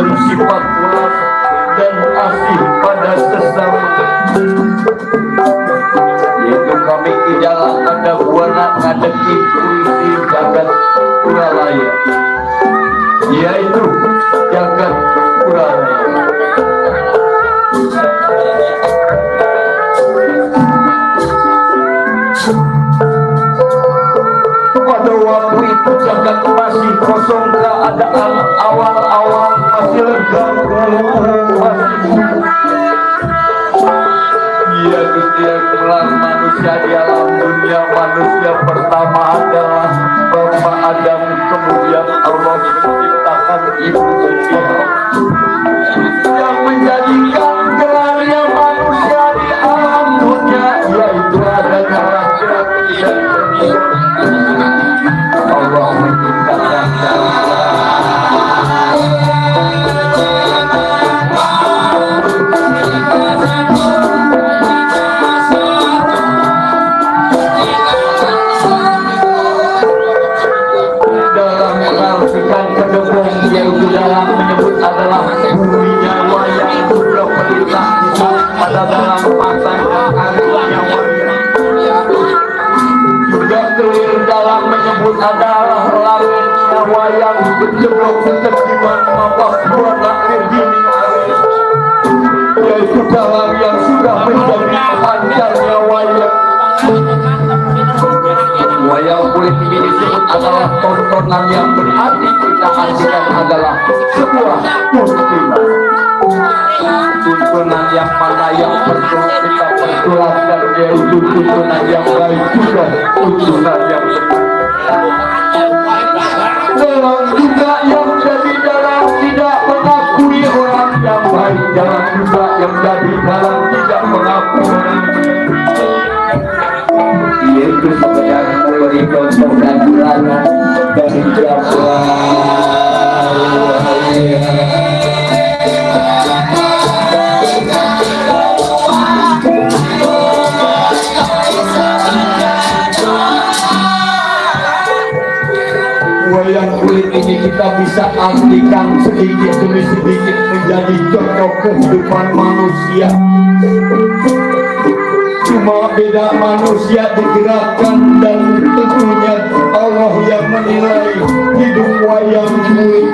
yang sifat welas dan asih pada sesama, yaitu kami tidaklah ada buana ngadeki puisi jagat Puralaya, yaitu jagat Puralaya. Pada waktu itu jagat masih kosong, keadaan awal-awal masih legam, dia setiap bulan manusia di alam dunia. Manusia pertama adalah Bapak Adam, kemudian Allah menciptakan Ibu Hawa yang menjadikan gelarnya manusia di alam dunia, yaitu adanya laki-laki dan perempuan. Allah menciptakan dalam mengartikan kedebong, yaitu dalam menyebut adalah bumi nyawa yang sudah perintah pada dalam matanya harinya wayang. Juga clear dalam menyebut adalah langit nyawa yang berjeblok ketertiban maaf buat akhir dini hari, yaitu dalam yang sudah menjadi pancarnya wayang. Wayang kulit ini disebut adalah tontonan yang berarti kita artikan adalah sebuah tuntunan. Tuntunan yang mana yang perlu kita pertulaskan, yaitu tuntunan yang baik juga tuntunan yang benar. Dalam juga yang jadi dalam tidak mengakui orang yang baik, dalam juga yang jadi dalam tidak mengakui orang yaitu sekedar memberi contoh dan teladan dari siapa wayang kulit ini kita bisa artikan sedikit demi sedikit menjadi contoh kehidupan manusia. Cuma beda manusia digerakkan dan tentunya Allah yang menilai hidup wayang kulit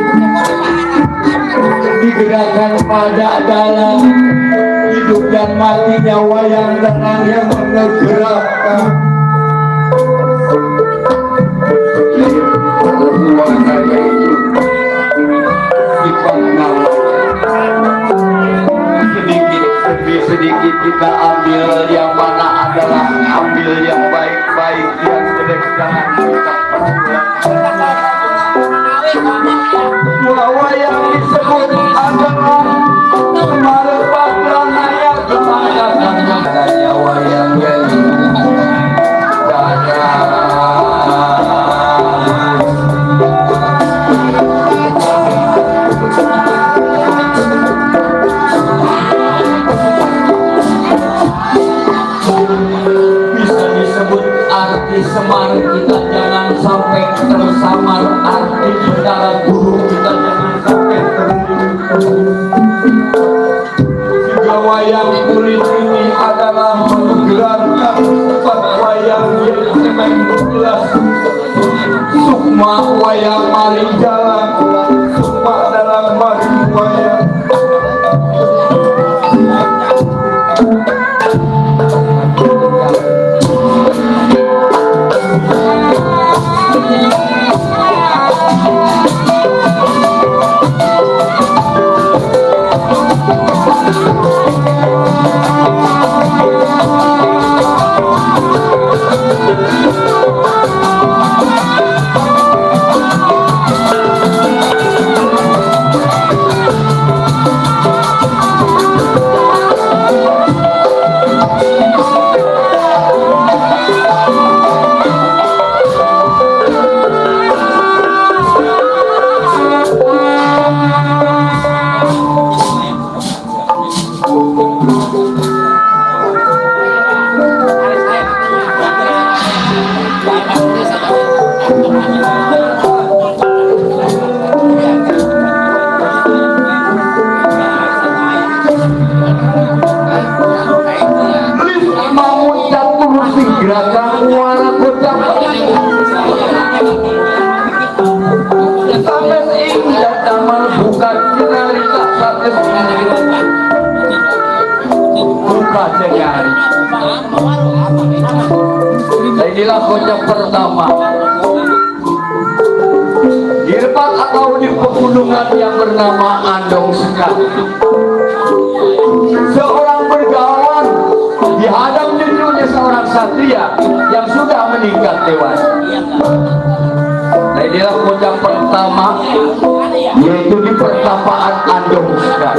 digerakkan pada dalam hidup dan matinya wayang dengan yang menggerakkan. Sedikit kita ambil yang mana adalah ambil yang baik-baik, yang jelek jangan kita bahwa yang disebut adalah Semarapat dan ayat kemayatan adanya wayang semar kita jangan sampai tersamar, arti secara guru kita jangan sampai juga wayang kulit ini adalah menggerakkan sifat wayang yang memang jelas sukma wayang mari jalan, sukma dalam mari wayang. buka jari. Inilah kocak pertama. Di tempat atau di pegunungan yang bernama Andong Sekar, seorang bergawan dihadap cucunya seorang satria yang sudah meninggal dewasa. Nah, inilah kocak pertama, yaitu di pertapaan Andong Sekar.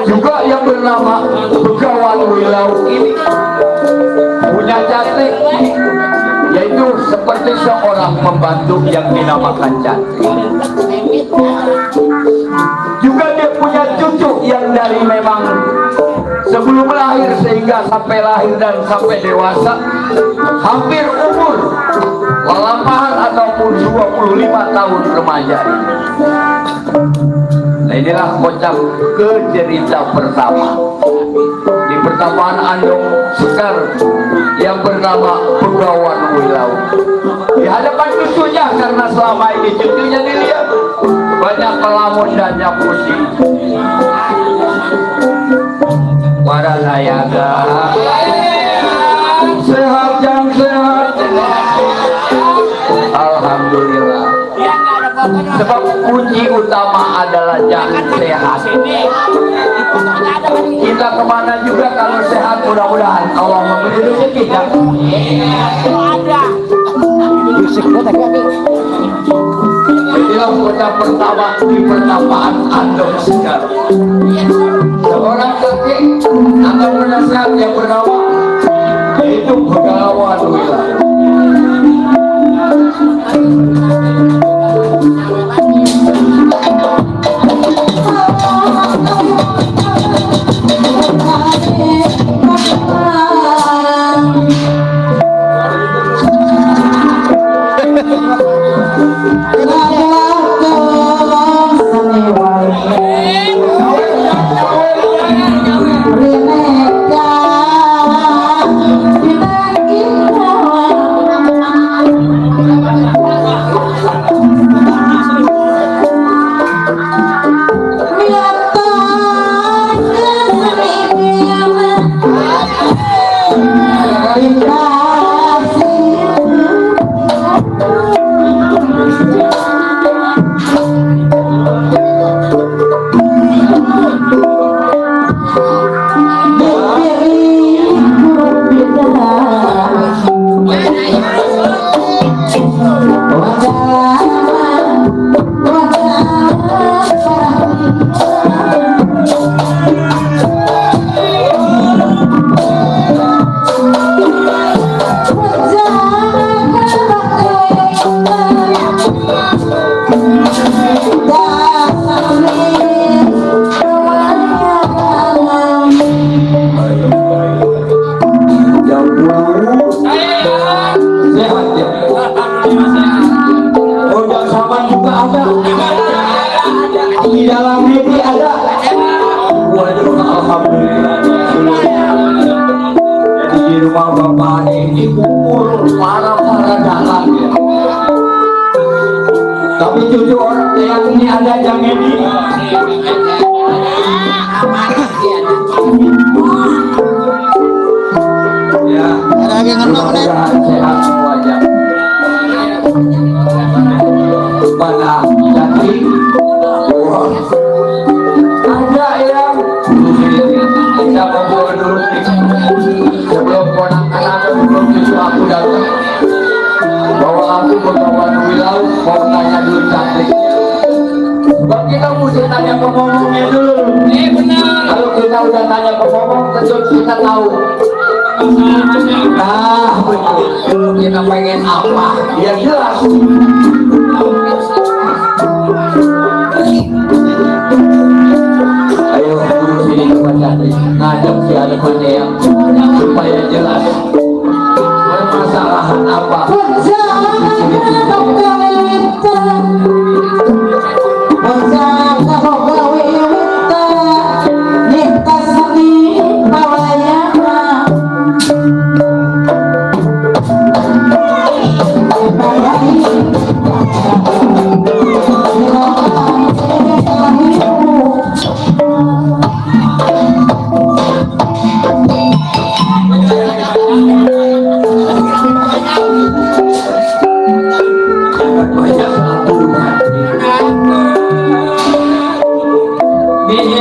Juga yang bernama Begawan Wilau ini punya cantik, yaitu seperti seorang pembantu yang dinamakan cantik. Juga dia punya cucu yang dari memang sebelum lahir sehingga sampai lahir dan sampai dewasa hampir umur lelampahan ataupun 25 tahun remaja. Nah, inilah kocak ke cerita pertama di pertapaan Andong Sekar yang bernama Begawan Wilau. Di hadapan cucunya, karena selama ini cucunya dilihat banyak melamun dan nyapusi. Para nayaga sehat yang sehat, alhamdulillah. Sebab kunci utama adalah jangan sehat. Kita kemana juga kalau sehat, mudah-mudahan Allah memberi rezeki kita. Inilah kota pertama di pertapaan Andong Sekar. Seorang kakek akan menasihat yang bernama yaitu Begawan Wilau. Tapi cucu orang yang ini ada yang ini. Ya, mudah-mudahan sehat semuanya. Pada jadi ada yang kita ngobrol dulu sebelum ponak-anak sebelum cucu aku datang. Bahwa aku Begawan Wilau mau tanya dulu cantik. Sebab kita mesti tanya ke ngomongnya dulu. Kalau kita udah tanya ke ngomong, tentu kita tahu. Nah, betul. Dulu kita pengen apa? Ya jelas. Ayo dulu sini ke cantik. Ngajak si hadapannya yang supaya jelas. Permasalahan apa?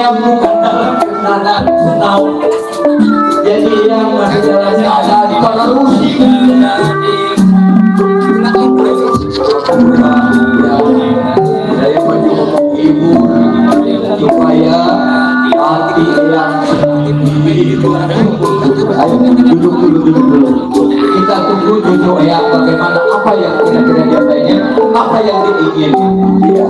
nyambung nada senau. Jadi yang masih dalam keadaan para rusik. Saya menjemput ibu supaya hati yang duduk dulu. Kita tunggu dulu ya bagaimana apa yang kira-kira dia pengen, apa yang dia ingin. Ya.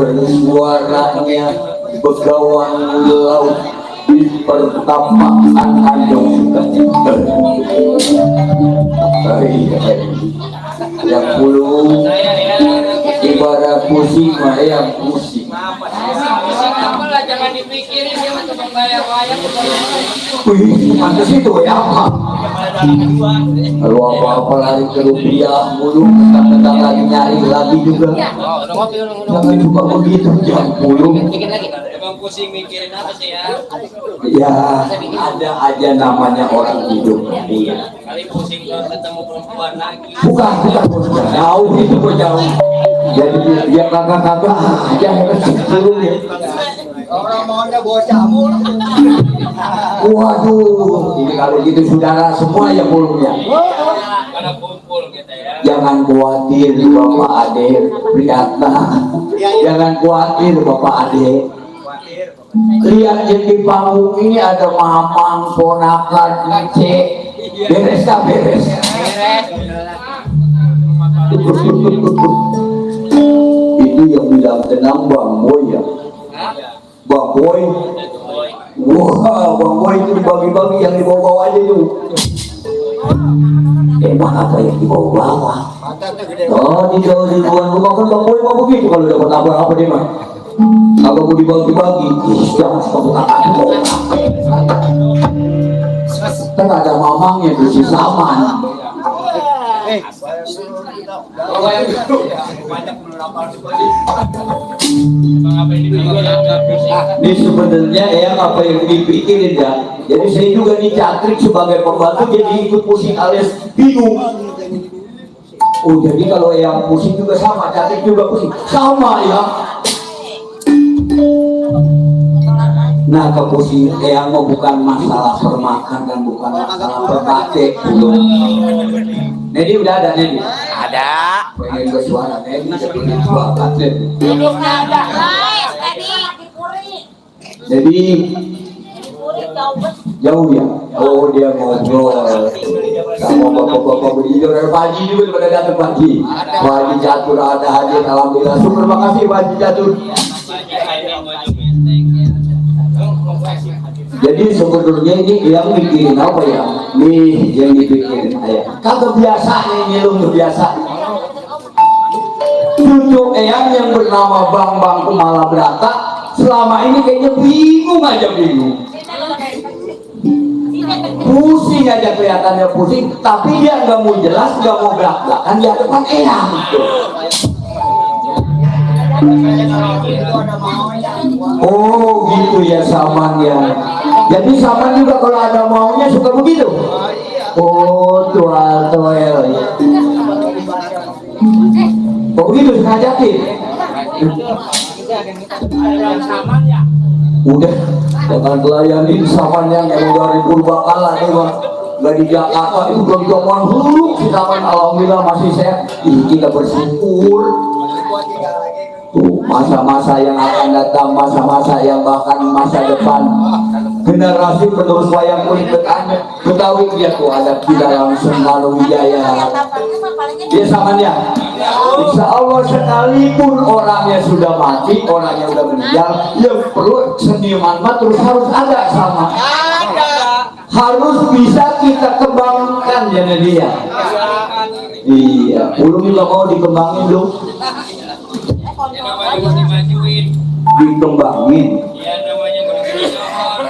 Bersuaranya begawan laut di pertapaan andong yang puluh ibarat pusing mah yang pusing. Jangan dipikirin dia untuk membayar wayang. Wih, mantas itu ya apa? Kalau apa-apa lari ke rupiah mulu, kadang lagi nyari lagi juga. Jangan juga begitu, jangan puluh. pusing mikirin apa sih ya? Ya ada aja namanya orang hidup. Kali pusing kalau ketemu perempuan lagi. Bukan jauh itu kok jauh. Jadi dia kakak-kakak aja turun ya. Orang maunya bocah mulu. Waduh, ini kalau gitu saudara semua ya pulungnya. Pada kumpul kita ya. Jangan khawatir Bapak Ade Priyatna. Jangan khawatir Bapak Ade. Lihat di panggung ini ada mamang, ponakan, ngecek. Beres tak beres? Itu yang bilang tenang Bang Boy ya. Bang Boy. Wah, Bang Boy itu dibagi-bagi yang dibawa aja itu. Emang apa yang dibawa-bawa? Oh, di jauh di luar rumah kan Bang Boy mah begitu kalau dapat apa-apa dia mah. Kalau mau dibagi-bagi, jangan suka kan ada mamangnya di si Saman. Ini sebenarnya yang apa yang dipikirin ya. Jadi saya juga nih Cakrik sebagai pembantu jadi ikut pusing alias bingung. Oh jadi kalau yang pusing juga sama, Cakrik juga pusing sama ya. Nah kepusingan yang mau bukan masalah permakan dan bukan masalah berbatik belum. Nedi udah ada Nedi? Ada. Pengen bersuara Nedi seperti suara Nedi. Duduk nada guys, tadi dipuri. Jadi Dipuri jauh ya. Oh dia ngobrol sama bapak-bapak begitu. Ada Pak Haji juga pada datang Pak Haji. Pak Haji Catur ada hadir. Alhamdulillah. Terima kasih Pak Haji Catur. Jadi sebenarnya ini yang mikirin apa ya? Nih yang dipikirin ayah. Kagak biasa ini lu biasa. Cucu eyang yang bernama Bang Kumala Brata selama ini kayaknya bingung aja bingung. Pusing aja kelihatannya pusing, tapi dia nggak mau jelas, nggak mau belak-belakan di hadapan eyang gitu. Oh gitu ya Saman ya. Jadi Saman juga kalau ada maunya suka begitu. Oh tual toel. Oh begitu sengajakin. Udah jangan layani Saman yang dari Purbakala nih bang. Gak di Jakarta itu belum jaman dulu si Saman alhamdulillah masih sehat. Ih kita bersyukur. Tuh masa-masa yang akan datang, masa-masa yang bahkan masa depan generasi penerus wayang kulit Betawi dia tuh ada di dalam Semalu Wijaya. Dia sama dia. Insya Allah sekalipun orangnya sudah mati, orangnya sudah meninggal, yang perlu seniman mah terus harus ada sama. Harus bisa kita kembangkan ya dia. Iya, ulung juga mau dikembangin dong. Namanya dimajuin. Dikembangin. Iya namanya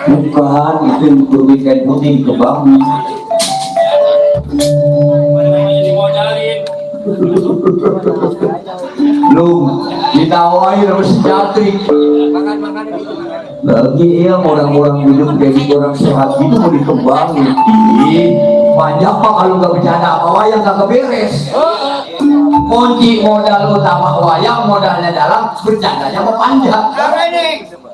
Bukan itu weekend putih dikembangin. namanya dimodalin. Belum ditawain harus Cakrik. Lagi ya orang-orang hidup jadi orang sehat itu mau dikembangin. Ih, banyak pak kalau nggak bercanda apa wayang nggak beres. Kunci modal utama wayang modalnya dalam, bercandanya mau panjang.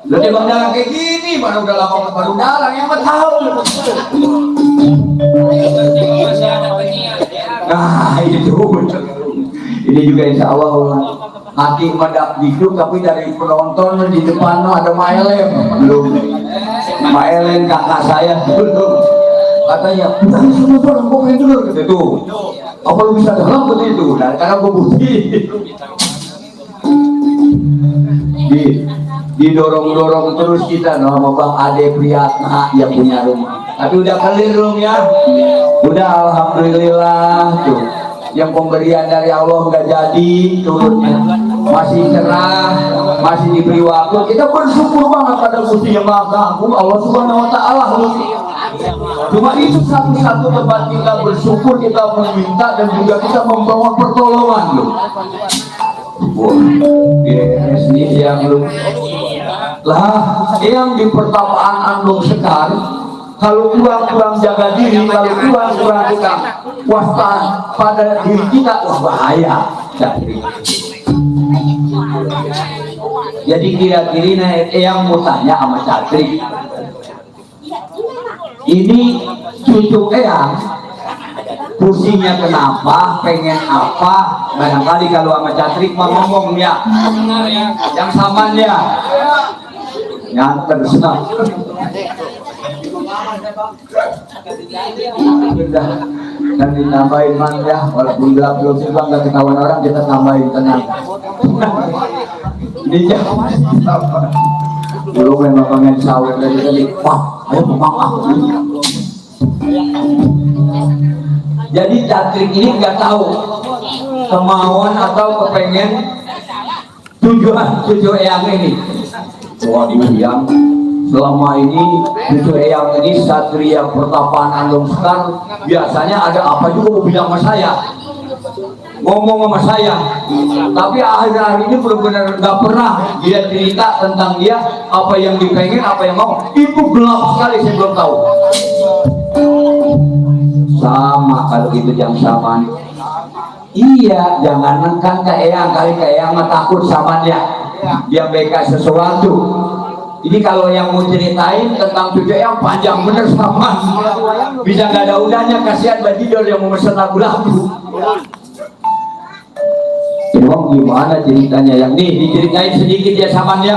Lalu bang dalang kayak gini, baru udah lama baru dalang yang tahu. Masih ada penyiar ya. Nah itu ini juga insya Allah hati medak hidup tapi dari penonton di depan ada Maelem belum. Maelem kakak saya belum. Katanya udah semua orang gue dulu gitu tuh. Apa lu bisa dalam begitu? Nah karena gue bukti didorong-dorong terus kita sama Bang Ade Priyatna yang punya rumah. Tapi udah clear belum ya? Udah alhamdulillah tuh. Yang pemberian dari Allah udah jadi turunnya. Masih cerah, masih diberi waktu. Kita bersyukur banget pada Gusti Yang Maha Agung Allah Subhanahu wa taala. Cuma itu satu-satu tempat kita bersyukur, kita meminta dan juga kita membawa pertolongan loh. Wah, ini yang belum Lah, yang di pertapaan Andung Sekar, kalau kurang jaga diri, kalau kurang kita waspada pada diri kita, wah bahaya. Jadi kira-kira yang mau tanya sama Catrik, ini cucu Eyang pusingnya kenapa, pengen apa? Barangkali kalau sama Catrik mah ngomong ya, yang saman ya, yang tersenang. Dan ditambahin man ya, walaupun belum juga nggak ketahuan orang, kita tambahin tenang. Ini dulu memang pengen sahur dari tadi, wah, ayo mama. Jadi Catrik ini nggak tahu kemauan atau kepengen tujuan cucu Eyang ini. Waduh, yang selama ini cucu Eyang ini satria pertapaan Andung Sekar, biasanya ada apa juga mau bilang sama saya, ngomong sama saya, tapi akhir-akhir ini benar-benar nggak pernah dia cerita tentang dia apa yang dipengen, apa yang mau. Itu gelap sekali, saya belum tahu. Sama kalau itu jam sama. Iya, jangan kan ke Eyang, kali ke Eyang mah takut sama dia beka sesuatu. Ini kalau yang mau ceritain tentang cucu Eyang panjang bener sama, bisa nggak ada udahnya, kasihan Badidor yang mau mesen lagu-lagu. Emang gimana ceritanya yang nih diceritain sedikit ya samannya,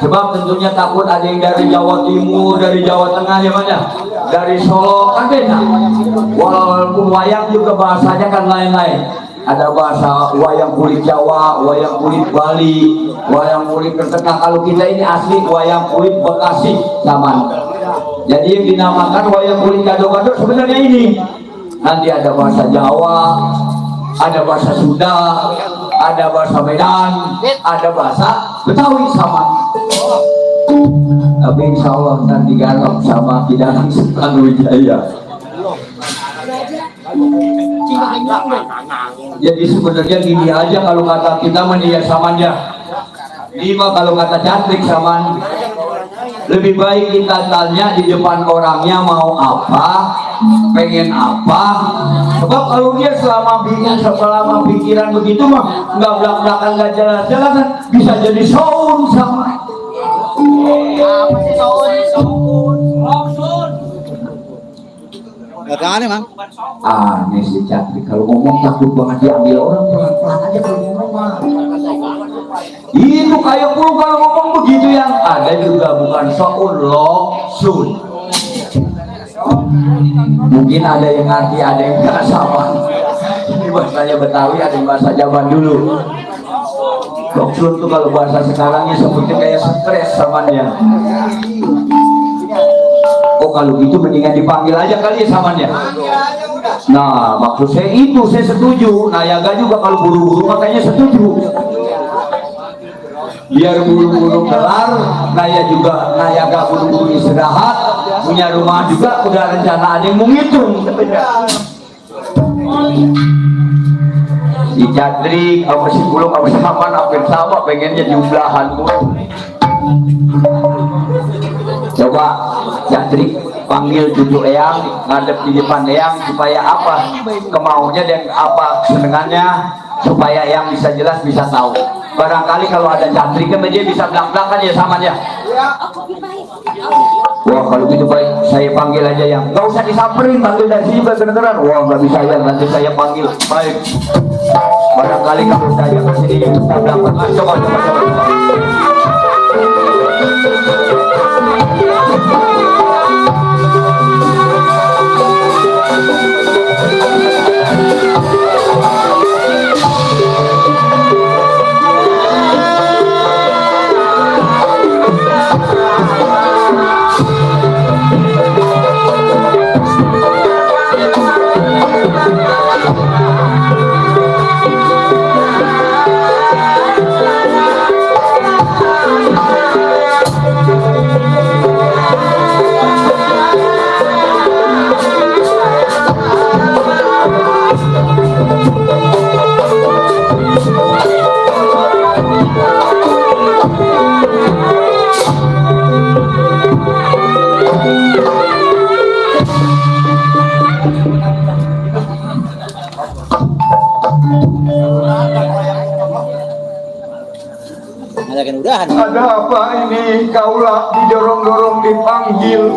sebab tentunya takut ada yang dari Jawa Timur, dari Jawa Tengah, ya mana, dari Solo kan beda. Walaupun wayang juga bahasanya kan lain-lain. Ada bahasa wayang kulit Jawa, wayang kulit Bali, wayang kulit Kertengah. Kalau kita ini asli wayang kulit Bekasi saman. Jadi yang dinamakan wayang kulit gado-gado sebenarnya ini. Nanti ada bahasa Jawa, ada bahasa Sunda, ada bahasa Medan, ada bahasa Betawi sama. Tapi insya Allah nanti digarap sama Kidalang Sultan Wijaya. Jadi sebenarnya gini aja kalau kata kita meniak samanya. Lima kalau kata Catrik saman, lebih baik kita tanya di depan orangnya mau apa, pengen apa. Sebab kalau dia selama bingung, selama pikiran begitu mah nggak belak-belakan, nggak jalan-jalan, bisa jadi soun sama. Apa sih soun? Gak aneh mang. Aneh si Catrik kalau ngomong takut banget diambil orang, pelan-pelan aja kalau ngomong mah. Itu kayak puluh kalau ngomong begitu yang ada juga bukan soun, sun. Mungkin ada yang ngerti, ada yang nggak sama. Ini bahasanya Betawi, ada yang bahasa Jawa dulu. Loksun tuh kalau bahasa sekarangnya seperti kayak stres samanya. Oh kalau gitu mendingan dipanggil aja kali ya samanya. Nah maksud saya itu, saya setuju. Nayaga juga kalau buru-buru makanya setuju. Biar buru-buru kelar, Naya juga Nayaga buru-buru istirahat, punya rumah juga, udah rencana ada yang mau ngitung. Si Catrik, apa si Bulung, apa si Haman, hampir sama, pengennya jumlahan pun. Coba Catrik panggil cucu Eyang, ngadep di depan Eyang supaya apa kemaunya dan apa senengannya, supaya Eyang bisa jelas, bisa tahu. Barangkali kalau ada Catrik kan dia bisa belak-belakan ya samanya. Wah kalau gitu baik, saya panggil aja yang nggak usah disamperin, panggil dari sini beneran. Wah nggak bisa ya, nanti saya panggil. Baik, barangkali kalau saya kesini bisa belak-belakan. Coba. Ada kan udahan. Ada apa ini? Kaulah didorong-dorong dipanggil.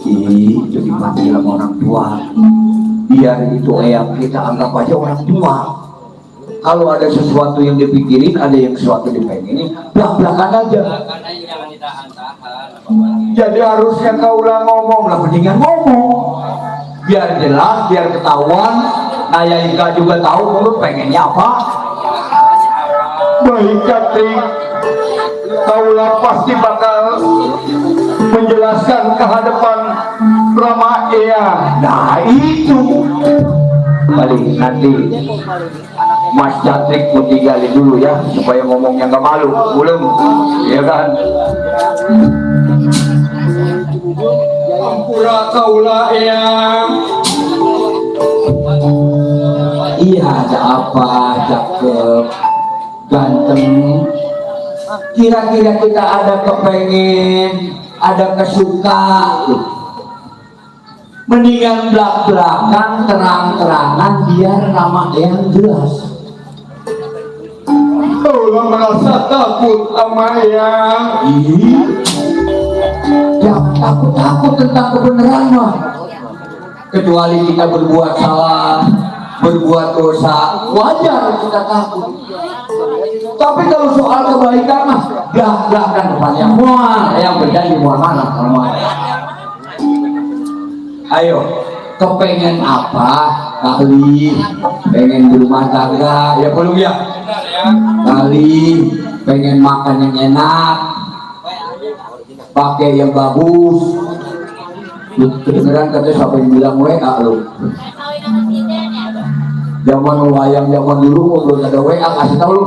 Ih, itu dipanggil sama orang tua. Biar itu eyang kita anggap aja orang tua. Kalau ada sesuatu yang dipikirin, ada yang sesuatu dipengenin, belak-belakan aja. Karena jangan ditahan-tahan. Jadi harusnya kaulah ngomong Lah mendingan ngomong. Biar jelas, biar ketahuan. Naya Ika juga tahu mulut pengennya apa. baik Katri. Kaulah pasti bakal menjelaskan ke hadapan Rama Eyang. Nah itu paling nanti Mas Jatrik mau tinggalin dulu ya supaya ngomongnya nggak malu, belum, ya kan? Ampura kaulah Eyang. Iya, ada apa, cakep, ganteng. Kira-kira kita ada kepengen, ada kesuka, mendingan belak-belakan, terang-terangan biar nama yang jelas. Kaulah merasa takut sama Eyang. Ih, jangan takut-takut tentang kebenaran mah. Kecuali kita berbuat salah, berbuat dosa, wajar kita takut. Tapi kalau soal kebaikan mah, belak-belakan depannya mual, yang berjanji mual mana sama. Ayo, kepengen apa? Kali pengen berumah tangga, ya belum ya? Kali pengen makan yang enak, pakai yang bagus. Kedengeran katanya siapa yang bilang WA lu? Zaman wayang zaman dulu belum ada WA, kasih tahu lu.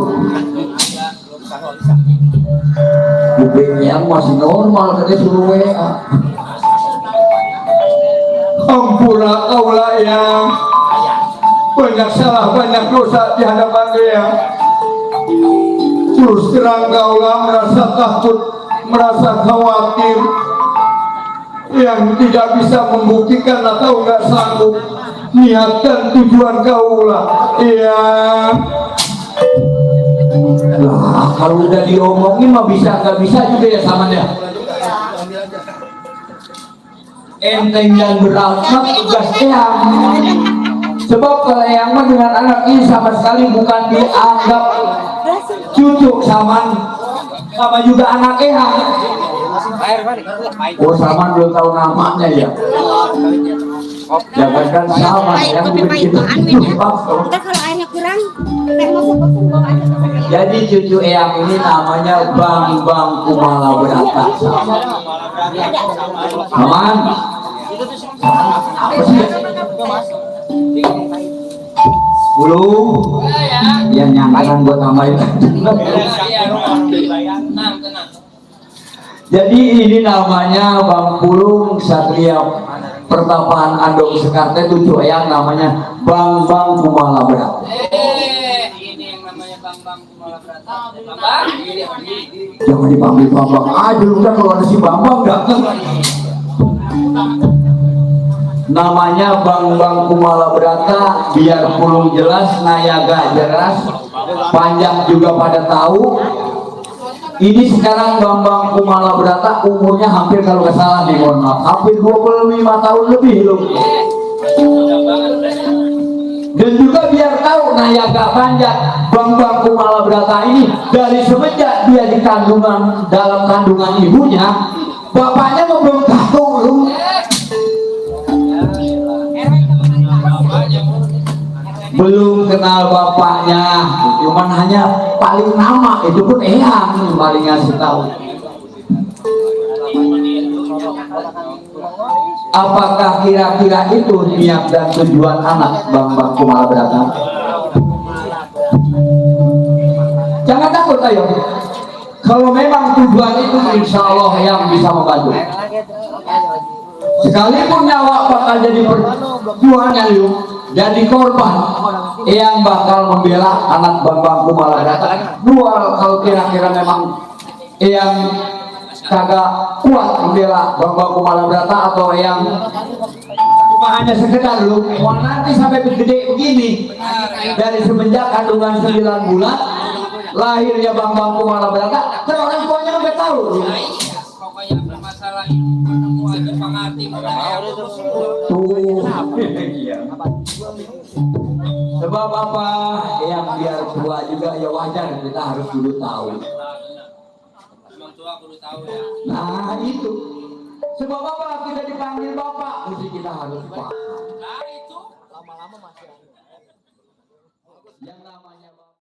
Kuping yang masih normal katanya suruh WA. Ampura kaulah Eyang. Banyak salah, banyak dosa di hadapan Eyang. Terus terang kaulah merasa takut, merasa khawatir, yang tidak bisa membuktikan atau nggak sanggup niat dan tujuan kaulah Eyang. Lah kalau udah diomongin mah bisa nggak bisa juga ya sama dia. Enteng dan berat mah tugas Eyang. Sebab kalau Eyang mah dengan anak ini sama sekali bukan dianggap cucu sama juga anak Eyang. Oh sama belum tahu namanya ya. Jangankan sama yang begitu. Kita kalau airnya kurang, kita masuk ke sumber aja. Jadi cucu Eyang ini namanya Bambang Kumala Berata. Aman? Apa sih? Belum? Ya nyangkaran buat nambahin. Jadi ini namanya Bang Pulung Satria Pertapaan Andong Sekarte, cucu Eyang namanya Bambang Kumala Berata. Ini yang namanya Bambang Kumala Berata. Bambang? Jangan dipanggil Bambang aja, udah kalau ada si Bambang datang. Namanya Bambang Kumala Berata, biar Pulung jelas, Nayaga jelas, panjang juga pada tahu. Ini sekarang Bambang Kumala Berata umurnya hampir kalau nggak salah nih, mohon maaf, hampir 25 tahun lebih loh. Dan juga biar tahu Nayaga panjang, Bambang Kumala Berata ini dari semenjak dia di kandungan, dalam kandungan ibunya, bapaknya belum tahu loh. Belum kenal bapaknya, cuman hanya paling nama, itu pun Eyang paling ngasih tahu. Apakah kira-kira itu niat dan tujuan anak Bambang Kumala Berata? Jangan takut, ayo. Kalau memang tujuan itu, insya Allah yang bisa membantu. Sekalipun nyawa bakal jadi perjuangan yuk, jadi korban, yang bakal membela anak Bambang Kumala Berata. Dua, kalau kira-kira memang yang kagak kuat membela Bambang Kumala Berata, atau yang cuma hanya sekedar lu nanti sampai gede begini, dari semenjak kandungan 9 bulan lahirnya Bang Kumala Belaka, kan orang tuanya udah tahu. Nah, iya, pokoknya bermasalah itu nemu aja pengerti mulai Tuh, iya. Sebab apa? Yang biar tua juga ya wajar kita harus dulu tahu. Emang tua kudu tahu ya. Nah itu. Sebab apa kita dipanggil bapak? Mesti kita harus paham. Nah itu Lama-lama masih ada. Yang namanya